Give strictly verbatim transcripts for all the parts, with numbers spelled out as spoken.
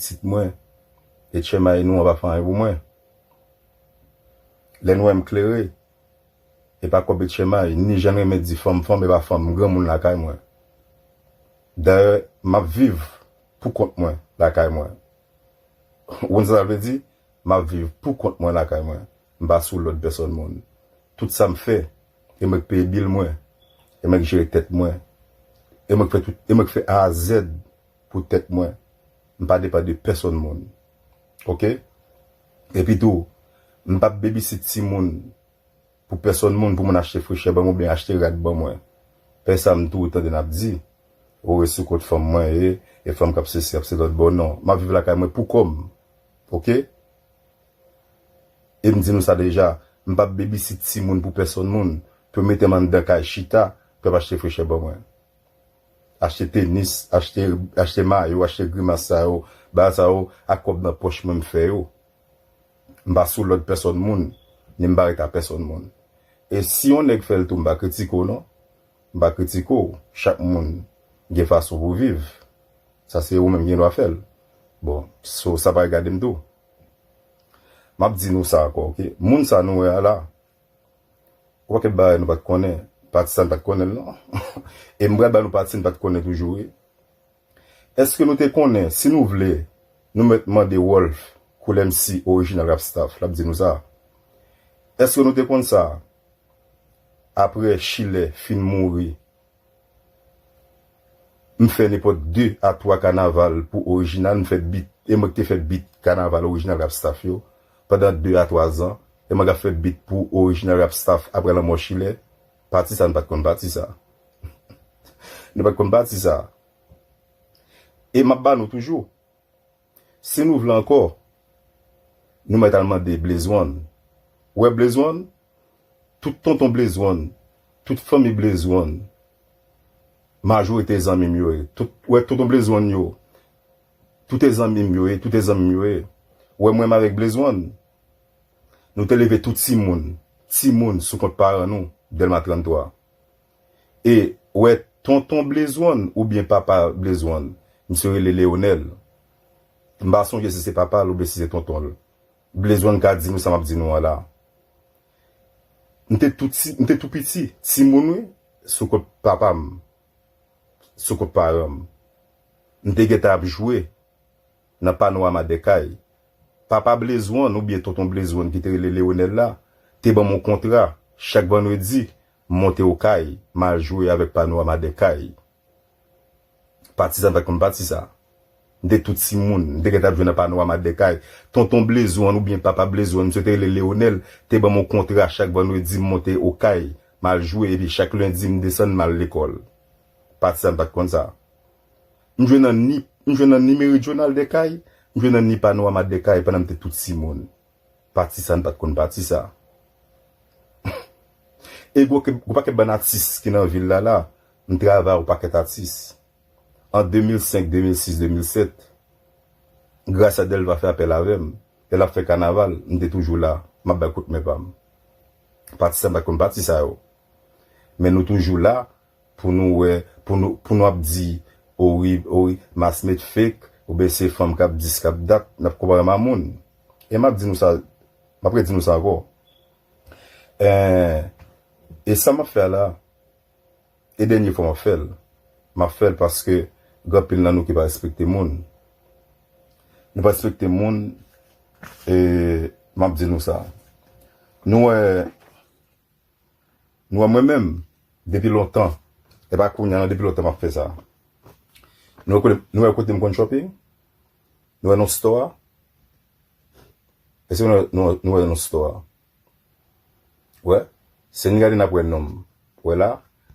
pitit mwen. Etchèmay nou an pa fè anyen pou mwen. Lè n wè m klere, e pa kòb Etchèmay, ni jan n renmen di fanm fanm, e pa fanm, granmoun lakay mwen. Dayè, m ap viv pou kont mwen lakay mwen. Ou konn sa sa vle di? M ap viv pou kont mwen lakay mwen. M pa sou lòd pèsòn moun. Tout sa m fè, e mwen k peye bil mwen, e mwen k jere tèt mwen, e mwen k fè tout, e mwen k fè A a Z pou tèt mwen. M pa depann de pèsòn moun. Oke? Epi tou, m p ap bebisit timoun pou pèsòn moun, pou moun achte frechè ban mwen oubyen achte rad ban mwen. Pè sa m toujou tande n ap di, ou resi kont fanm mwen ye, e fanm k ap sesi, ap se lòt bò, non. M ap viv lakay mwen pou kò m. Oke? E m di nou sa deja, m p ap bebisit timoun pou pèsòn moun, pou yo mete m anndan kay chita, pou y ap achte frechè ban mwen. Achte tenis, achte, achte mayo, achte grimas sa yo, bagay sa yo, ak kòb nan pòch mwen m fè yo. M pa sou lòd pèsòn moun, ni m pa ret a pèsòn moun. E si yon nèg fè l tou, m pa kritike w non. M pa kritike w. Chak moun gen fason pou viv. Sa se ou menm ki gen dwa fè l. Bon, so, sa pa regade m tou. M ap di nou sa ankò, oke? Moun sa nou wè a la, yon pakèt bagay nou pa t konnen. Pati sa n pa t konnen l non. E m pral ba nou pati n pa t konnen toujou, wi. Èske nou te konnen, si nou vle, nou mèt mande Wolf, Cool M C, Original Rap Staff, l ap di nou sa. Èske nou te konn sa? Apre Chilè fin mouri, m fè nenpòt de a twa kanaval pou Original, m fè bit, e mwen ki te fè bit kanaval Original Rap Staff yo, pandan de a twa zan, e mwen k ap fè bit pou Original Rap Staff apre lanmò Chilè, pati sa, nou pa t konn pati sa. Nou pa t konn pati sa. E m ap ba nou toujou. Si nou vle ankò, nou mèt al mande Blaze One. Ou wè Blaze One? Tout tonton Blaze One, tout fanmi Blaze One, majorite zanmi m yo ye. Tout, ou wè tonton Blaze One yo, tout e zanmi m yo ye, tout e zanmi m yo ye. Ou wè mwen menm avèk Blaze One, nou te leve tout timoun, timoun sou kont paran nou, Dèlma tranntwa. E, ou wè, tonton Blaze One oubyen papa Blaze One, misye rele Leonel. M pa sonje si se papa l oubyen si se tonton l. Blaze One ka di nou sa m ap di nou an la. M te tou ti, m te tou piti, timoun wi, sou kont papa m, sou kont paran m. M te gentan ap jwe nan Panorama dè Kay. Papa Blaze One oubyen tonton Blaze One ki te rele Leonel la, te ban m yon kontra, chak vandredi, m monte Okay, m al jwe avèk Panorama dè Kay. Pati sa, m pa t konn pati sa. M te tou timoun, m te gentan ap jwe nan Panorama dè Kay. Tonton Blaze One oubyen papa Blaze One, misye te rele Leonel, te ban m yon kontra chak vandredi, m monte Okay, m al jwe, epi chak lendi, m desann, m al lekòl. Pati sa, m pa t konn sa. M jwe nan ni, m jwe nan ni Meridional dè Kay, m jwe nan ni Panorama dè Kay pandan m te tou timoun. Pati sa, n pa t konn pati sa. E gwo, gwo pakèt bann atis ki nan vil la la, m travay yon pakèt atis. An de mil senk, de mil sis, de mil sèt, gras a Dèlva fè apèl avè m, lè l ap fè kanaval, m te toujou la, m ap bay kout men pa m. Pati sa, m pa t konn pati sa yo. Men nou toujou la, pou nou wè, pou nou, pou nou ap di, o wi, o wi, Mass Made Fake, oubyen se fanm k ap dis, k ap dat, n ap konpare m a moun. E m ap di nou sa, m ap redi nou sa ankò. Eh, e sa m ap fè a la, e dènye fwa m ap fè l. M ap fè l paske gen anpil nan nou ki pa respekte moun. Nou pa respekte moun, e m ap di nou sa. Nou wè, Nou wè mwen menm, depi lontan, e pa kounye a non, depi lontan m ap fè sa. Nou wè kote, nou wè kote m konn shopping? Nou wè non store a? Èske nou, nou, nou wè non store a? Wè? Si n gade n ap wè non m. Wè la?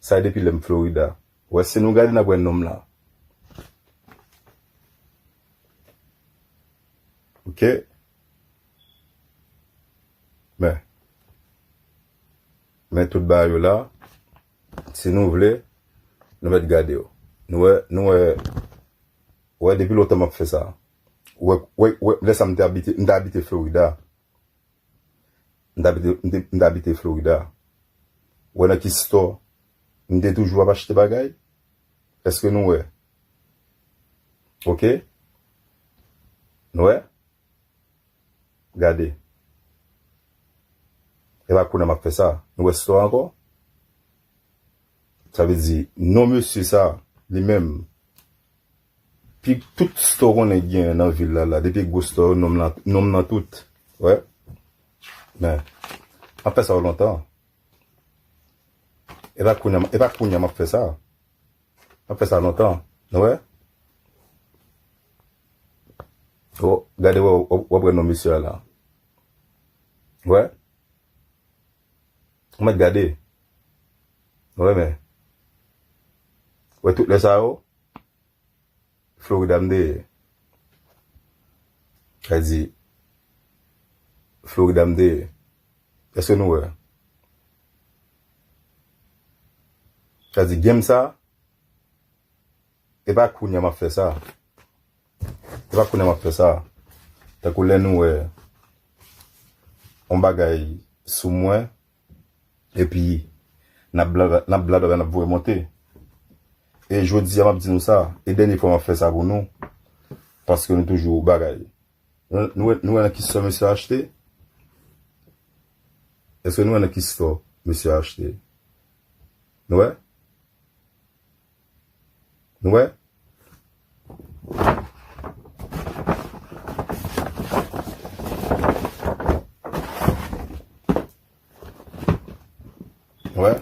Sa e depi lè m Florida. Wè, si nou gade n ap wè non m la. Oke? Men. Men tout bagay yo la. Si nou vle, nou mèt gade yo. Nou wè, nou wè, wè, depi lontan m ap fè sa. Wè, wè, wè, lè sa m te abite, m te abite Florida. M te abite, m te, m te abite Florida. Wè nan ki store m te toujou ap achte bagay? Èske nou wè? Oke? Nou wè? Gade. E pa kounye a m ap fè sa. Nou wè store ankò? Sa vle di, non mesye sa, li menm, pi tout store konnen gen nan vil la, la, depi gwo store, non m nan, non m nan tout. Wè. Men, m ap fè sa yo lontan. E pa kounye a, e pa kounye a m ap fè sa. M ap fè sa lontan. Nou wè? Oh, gade, wè, w ap wè non mesye a la. Wè? Ou mèt gade. Ou wè, men. Wè tout lè sa yo, Florida m te ye. Sa di, Florida m te ye. Èske nou wè? Sa di, game sa, e pa kounye a m ap fè sa. E pa kounye a m ap fè sa. Tankou lè nou wè yon bagay sou mwen, epi n ap bla-, n ap blablabla, n ap voye monte. E jodi a, m ap di nou sa, e dènye fwa m ap fè sa pou nou, paske nou toujou bagay. Nou, nou wè, nou wè nan ki store mesye a achte? Èske nou wè nan ki store mesye a achte? Nou wè? Nou wè? Wè.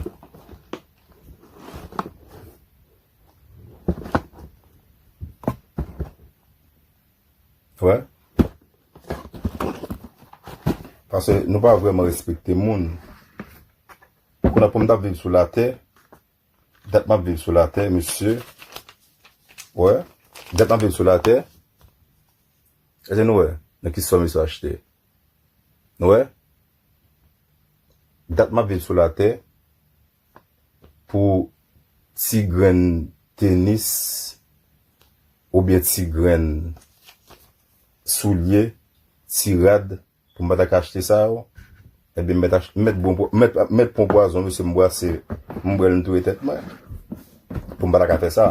Wè. Paske nou pa vrèman respekte moun. Kounye a pou m t ap viv sou latè, dat m ap viv sou latè, mesye. Wè. Dat m ap viv sou latè. Èske nou wè nan ki store mesye achte? Nou wè? Dat m ap viv sou latè, pou ti grenn tenis oubyen ti grenn soulye, ti rad, pou m pa ta ka achte sa yo, ebyen, m mèt ach-, m mèt bon pwa-, m mèt, m mèt pran pwazon, mesye, m brase, m bwè l, m touye tèt mwen, pou m pa ta ka fè sa.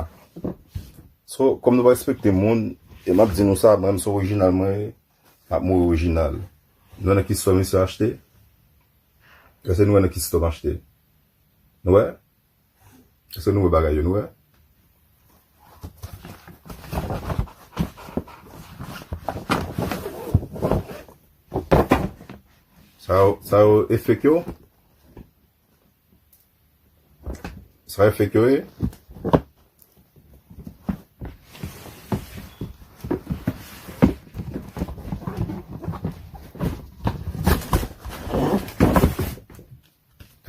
So, kòm nou pa respekte moun, e m ap di nou sa, mwen, m se orijinal mwen ye, m ap mouri orijinal. Nou wè nan ki store mesye achte? Èske nou wè nan ki store m achte? Nou wè? Èske nou wè bagay yo, nou wè? Sa yo, sa yo e fake yo? Sa yo e fake yo ye?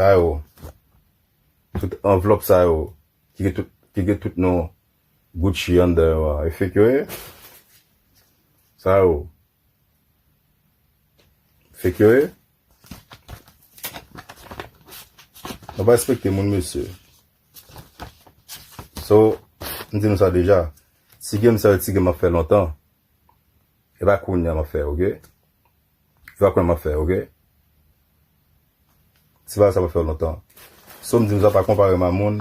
Sa yo. Tout anvlòp sa yo, ki gen tout, ki gen tout non Gucci anndan yo a, e fake yo ye? Sa yo. Fake yo ye? Nou pa respekte moun, mesye. So, m di nou sa deja. Ti game sa yo, ti game m ap fè lontan. E pa kounye a m ap fè, oke? E pa kounye a m ap fè, oke? Ti bagay sa m ap fè lontan. So, m di nou sa, pa konpare m a moun.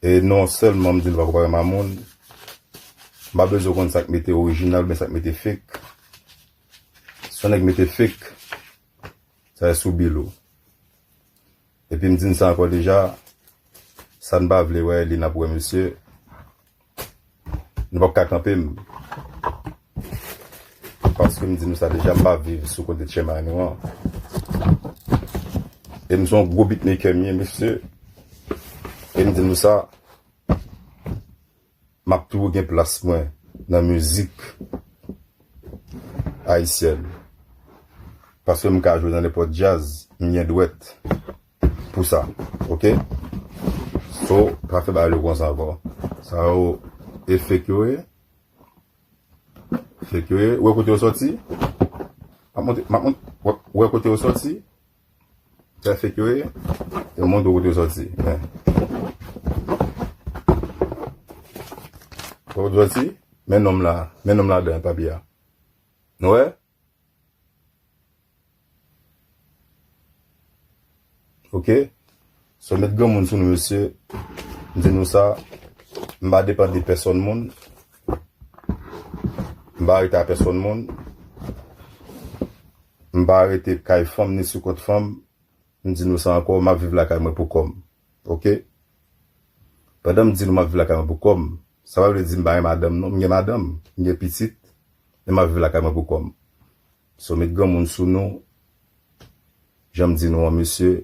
E non sèlman m di nou pa konpare m a moun. M pa bezwen konn sa k mete orijinal oubyen sa k mete fake. Si yon nèg mete fake, sa se sou bil ou. Epi m di n sa ankò deja, sa n pa vle wè, li n ap wè, mesye. Nou p ap ka kanpe m. Paske m di nou sa deja, m pa viv sou kote tchèmay nou an. E m se yon gwo beatmaker m ye, mesye. E m di nou sa, m ap toujou gen plas mwen nan mizik ayisyèn. Paske m ka jwe nan nenpòt djaz, m gen dwèt pou sa. Oke? So, pa fè bagay yo konsa ankò. Sa yo e fake yo ye. Fake yo ye. Ou wè kote yo sòti? M ap montre, m ap montre, ou wè kote yo sòti? Sa fake yo ye. Yo montre kote yo sòti. Men. Ou wè kote yo sòti? Men nonm la. Men nonm ladan, papi a. Nou wè? Oke? So, met granmoun sou nou, mesye. M di nou sa. M pa depann de pèsòn moun. M pa rete a pèsonn moun. M pa rete kay fanm ni sou kont fanm. M di nou sa ankò, m ap viv lakay mwen pou kò m. Oke? Pandan m di nou m ap viv lakay mwen pou kò m, sa pa vle di m pa gen madanm non. M gen madanm, m gen pitit, men m ap viv lakay mwen pou kò m. So met granmoun sou nou, jan m di nou an, mesye,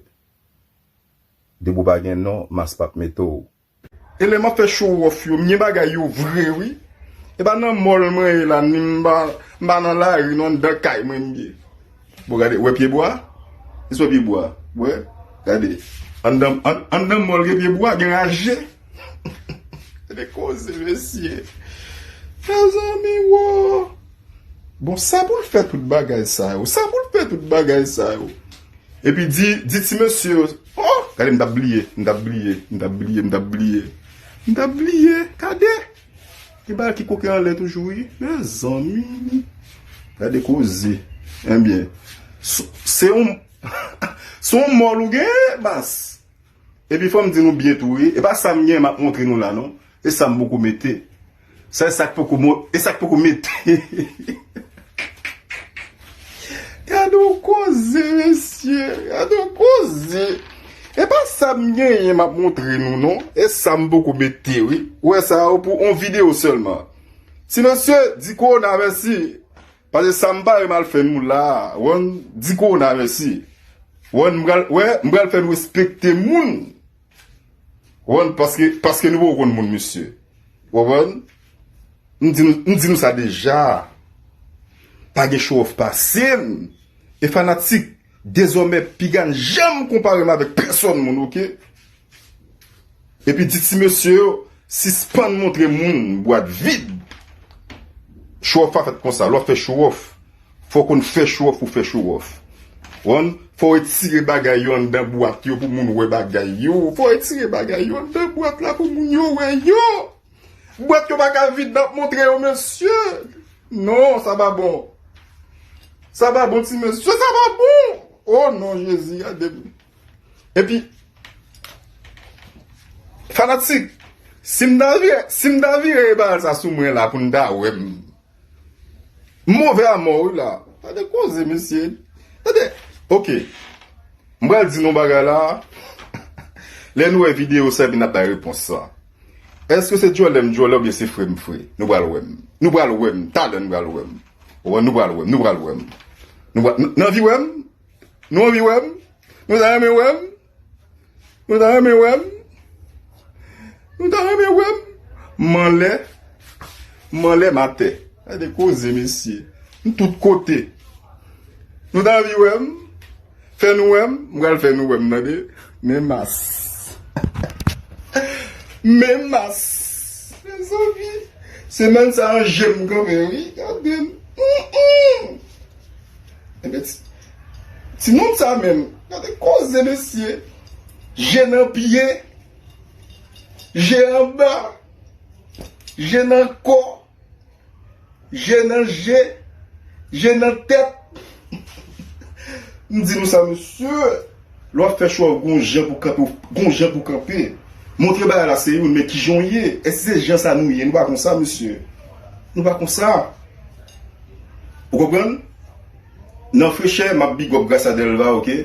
depi w pa gen non, mas p ap mete w. E lè m ap fè show off yo, m gen bagay yo vre wi. E pa nan mall mwen ye la, ni m pa, m pa nan lari non, anndan kay mwen m ye. Bon, gade, wè pyebwa? Jis wè pyebwa. Wè? Gade. Anndan, an, anndan mall gen pyebwa, gen raje. Gade koze, mesye. Mezanmi, wo. Bon, sa pou l fè tout bagay sa yo? Sa pou l fè tout bagay sa yo? Epi di, di ti mesye yo, oh, gade m t ap bliye, m t ap bliye, m t ap bliye, m t ap bliye. M t ap bliye, gade. Gen bagay ki koke anlè toujou wi. Mezanmi. Gade koze. Ebyen, s-, se yon, se yon mall ou gen, mas. Epi fò m di nou byen tou wi, e pa sa m gen m ap montre nou la non. E sa m poko mete. Sa e sa k poko mo-, e sa k poko mete. Gade yon koze, mesye. Gade yon koze. E pa sa m genyen m ap montre nou non. E sa m poko mete wi. Ou wè sa yo pou on videyo sèlman. Ti mesye, di kowona mèsi. Paske sa m pare m al fè nou la a, w konn, di kowona mèsi. W konn, m pral, wè, m pral fè nou respekte moun. W konn, paske, paske nou poko konn moun, mesye. W konprann? M di nou, m di nou sa deja. Pa gen show off pase m. E fanatik, dezòmè, piga n janm konpare m avèk pèsonn moun, oke? Epi di ti mesye yo, sispann montre moun bwat vid. Show off pa fèt konsa. Lè w ap fè show off, fò w konn fè show off pou fè show off. Ou konprann? Fò w retire bagay yo anndan bwat yo pou moun wè bagay yo. Fò w retire bagay yo anndan bwat la pou moun yo wè yo. Bwat yo pa ka vid n ap montre yo, mesye. Non, sa pa bon. Sa pa bon, ti mesye. Sa pa bon. Oh non, Jezi, gade m. Epi, fanatik, si m ta vire, si m ta vire bagay sa sou mwen la pou n ta wè m, m move a mò wi la. Gade koze, mesye. Gade, oke. M pral di nou bagay la. Lè nou wè videyo sa, epi n ap bay repons sa. Èske se djòlè m djòlè oubyen se fre m fre? Nou pral wè m. Nou pral wè m. Talè nou pral wè m. Ou wè, nou pral wè m. Nou pral wè m. Nou pral, n-, n anvi wè m? Nou anvi wè m? Nou ta renmen wè m? Nou ta renmen wè m? Nou ta renmen wè m? M anlè, m anlè, m atè. Gade koze, mesye. M tout kote. Nou ta anvi wè m? Fè nou wè m? M pral fè nou wè m, tande. Men mas. Men mas. Mezanmi. Semèn sa an je m kanpe, wi. Gade m. Mm, mm. Ebyen, ti, ti nonm sa menm, gade koze, mesye. Je nan pye, je anba, je nan kò, je nan je, je nan tèt. M di nou sa, mesye. Lè w ap fè show, gon jan pou kanpe, gon jan pou kanpe. Montre bagay la se youn, men kijan w ye? Èske se jan sa nou ye? Nou pa konsa, mesye. Nou pa konsa. Ou konprann? Nan frechè, m ap big up Grasa Delva, oke?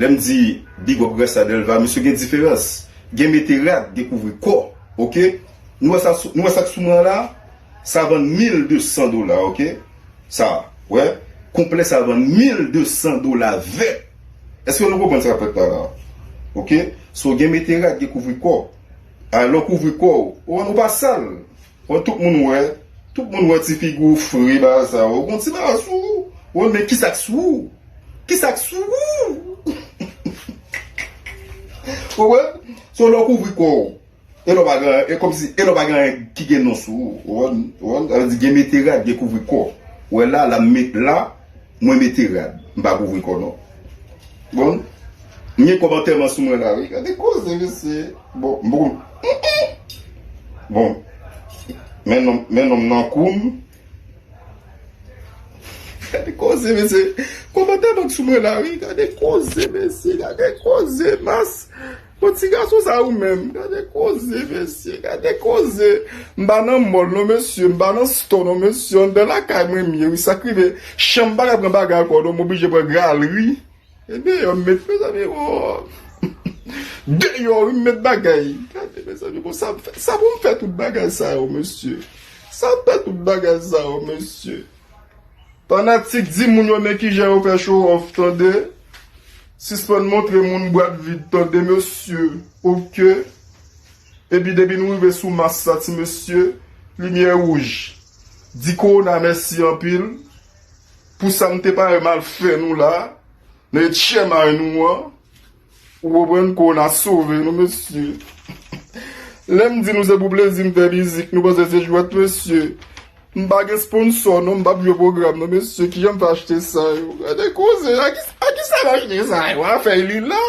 Lè m di big up Grasa Delva, mesye, gen diferans. Gen mete rad, gen kouvri kò, oke? Nou wè sa, nou wè sa k sou mwen la? Sa vann mil de san dola, oke? Sa, wè? Konplè sa vann mil de san dola vèt. Èske nou konprann sa k ap fèt la la? Oke? So, gen mete rad, gen kouvri kò. A, lè w kouvri kò w, ou, ou pa sal. Wè, tout moun wè. Tout moun wè ti figi w fre, bagay sa yo. Gon ti bagay sou ou. Wè, men kisa k sou ou? Kisa k sou ou? Ou wè? So, lè w kouvri kò w, e lè w pa gen, e kòmsi, e lè w pa gen anyen ki gen non sou ou. Ou wè? Ou wè? Sa vle di gen mete rad, gen kouvri kò. Wè la, la m met la, mwen mete rad. M pa kouvri kò non. Bon, m gen kòb antèman sou mwen la, wi. Gade koze, mesye. Bon, m poko, mm, mm. Bon, men nonm, men nonm nan kou m. Gade koze, mesye. Kòb antèman sou mwen la, wi. Gade koze, mesye. Gade koze, mas. Bon, ti gason sa ou menm. Gade koze, mesye. Gade koze. M pa nan mòl non, mesye. M pa nan stò non, mesye. Anndan lakay mwen m ye. Wi, sa k rive. Chanm pa ka pran bagay ankò non. M oblije pran galri. E deyò m met, mezanmi, o. Deyò wi, m met bagay. Gade, mezanmi, bon, sa, sa pou m fè tout bagay sa yo, mesye. Sa m fè tout bagay sa yo, mesye. Fanatik, di moun yo men kijan yo fè show off, tande. Sispann montre moun bwat vid, tande, mesye. Oke. Epi depi nou rive sou mas sa, ti mesye, limyè wouj. Di kowona mèsi anpil pou sa m te parèt mal fè nou la. Nan etchèmay nou an. Ou konprann, kowona sove nou, mesye. Lè m di nou se pou plezi m fè mizik, nou panse se jwèt, mesye. M pa gen sponsò non, m p ap jwe pwogram non, mesye. Kijan m fè achte sa yo? Gade koze, a ki, a ki sa m achte sa yo? Afè li la.